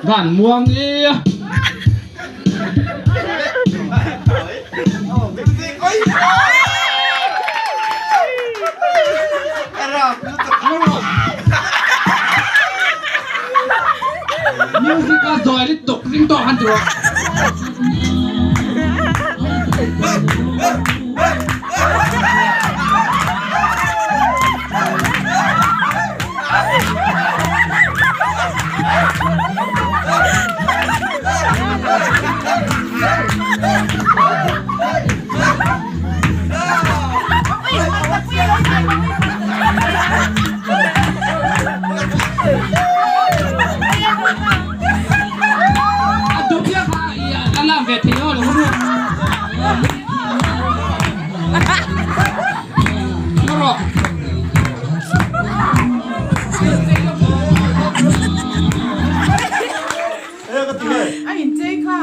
Van muang i. Music a zawi lutuk ring tawh han ti rawh. A dupia kha a lam ve thei lo lo ru. A in chei kha.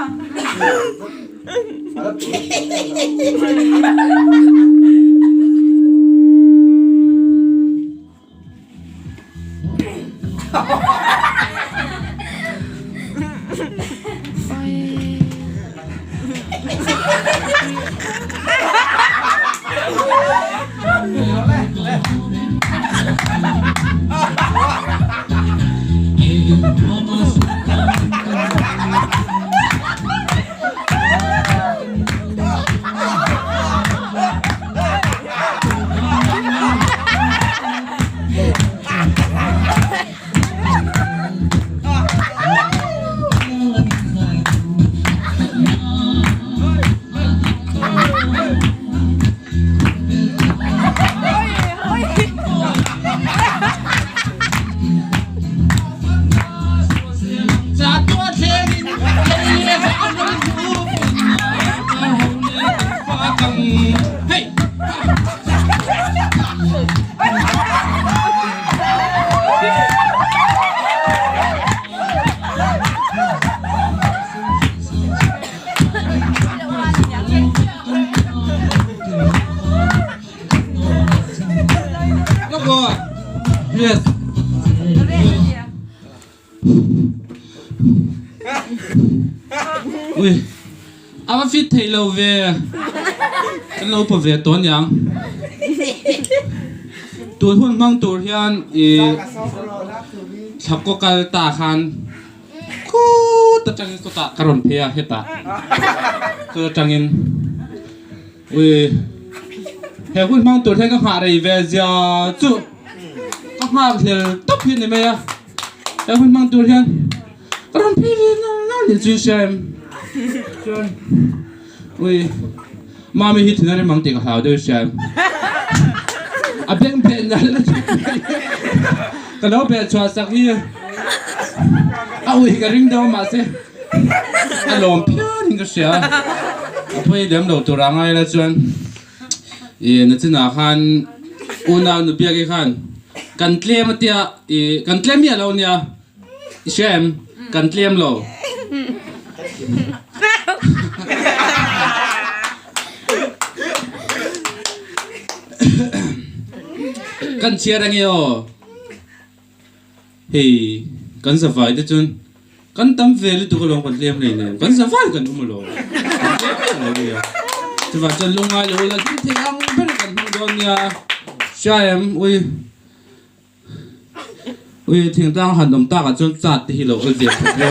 Yes. Ui. A va fit thei lo ve. Kan lo pa ve tawh aniang. Tun hun hmang tur hian i thlakaw kal ta khan khut atangin sawtah ka rawn phei a hetah chu atangin ui he hun hmang tur hian ka nghah rei ve zia chu ka nghak hlel tawp hi a ni mai a he hun hmang tur hian ka rawn phei ve nal nal ni chu hria em chuan ui mami hi thin a rem ang tih ka hlau deuh hria em a beng beh nal na chu ka lo beh chhuah sak hi a ui ka ring deuh a mahse a lawm phian in ka hria a pawi lem lo tur a ngai la chuan ih nachinah khan unau nubiaki khan kan tlem a tia ih kan tlem miah lo nia. I hria em? Kan tlem lo. Kan chhiar ange aw. Hei kan zavai te chuan kan tam ve lutuk alawm kan tlem hlei nen kan zavai kan awm alawm. Kan tlem miah lo nia. Chuvang chuan lungngai lo ila hlim thei ang ber kan hmang dawn nia. Hria em? Ui. Ui thingtlang han awm takah chuan chat te hi lo awl ve khawp lo.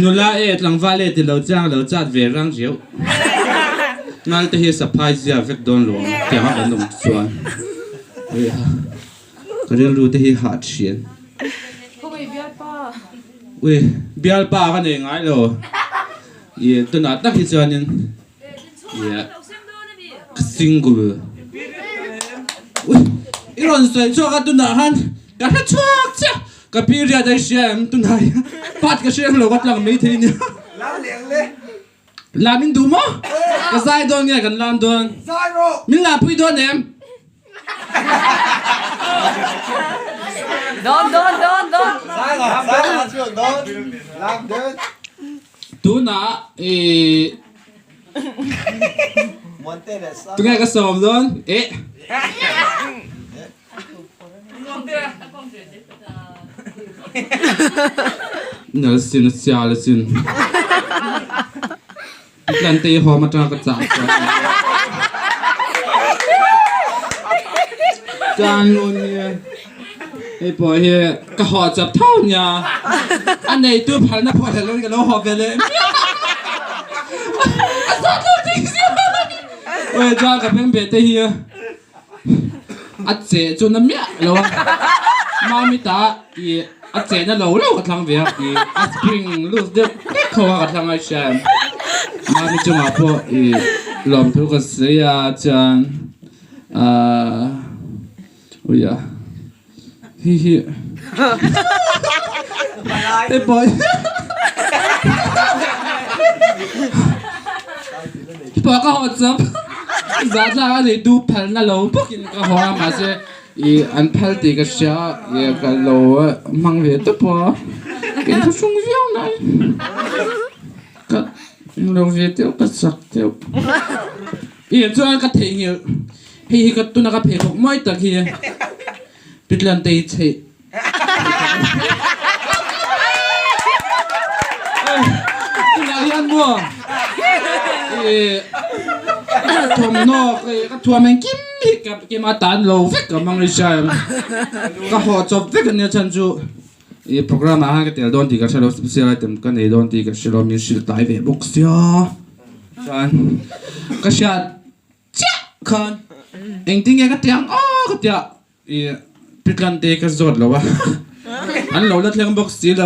Nula e tlangval e ti lo chiang lo chat ve rang riau. Ngal te hi saphai zia vek dawn lo ang tiang a kan awm chuan. Ui ha ka rilru te hi hah thian. Ui bialpa ka nei ngai lo. I tunah tak hi chuanin Ka single. Ui, i rawn sawi chhuak a tunah khan ka hre chhuak chiah. Ka period a i hria em tunah hian part ka hre lo ka tlang mai thei nia. Lam leng le. Lam in duh maw? Ka zai dawn nge kan lam dawn? Zai rawh. Min lah pui dawn em? Dawn dawn dawn dawn. Zai rawh, zai rawh chuan dawn. Lam dawn. Tunah i Tunge ka sawm dawn? Eh. Nal sin a sial a sin. Tlante i hawm atanga ka chah chuan. Chuan ngun hi hei pawh hi ka haw chap tho nia. A neitu phalna pawh hlel in ka lo haw ve leh miah. A zawt lo ding sia. Ui chuan ka beng beh te hi a cheh chu na miah lo a. Mami ta i A chehna lo lo ka thlang ve a i a spring loose deuh hlek tho a ka thlang a hria em. Mami chungah pawh i lawmthu ka sawi a chuan ahh ui a hi hi hei pawh hi pawh ka haw chawp zahthlak a nei duh phalna lo bawkin ka haw a mahse I an phal tih ka hria i ka lo hmang ve tawp a, ka inthlahrung viau mai. Ka lo ve deuh ka chak deuh. I chuan ka theihnghilh hei hi ka tuna ka pheikhawk mawi tak hi Pitlantei chheih. Tunah hian maw i thawmhnaw ka thuam engkim hi ka kima tan lo vek ka hmang nasa em ka haw chawp vek ania chhan chu i program ah khan ka tel dawn tih ka hre lo special item ka nei dawn tih ka hre lo min hrilh tlai ve bawk sia chuan ka hriat chiah khan engtin nge ka ti ang aw ka tia. I pitlan te ka zawt lo a, an lo la thleng bawk si lo.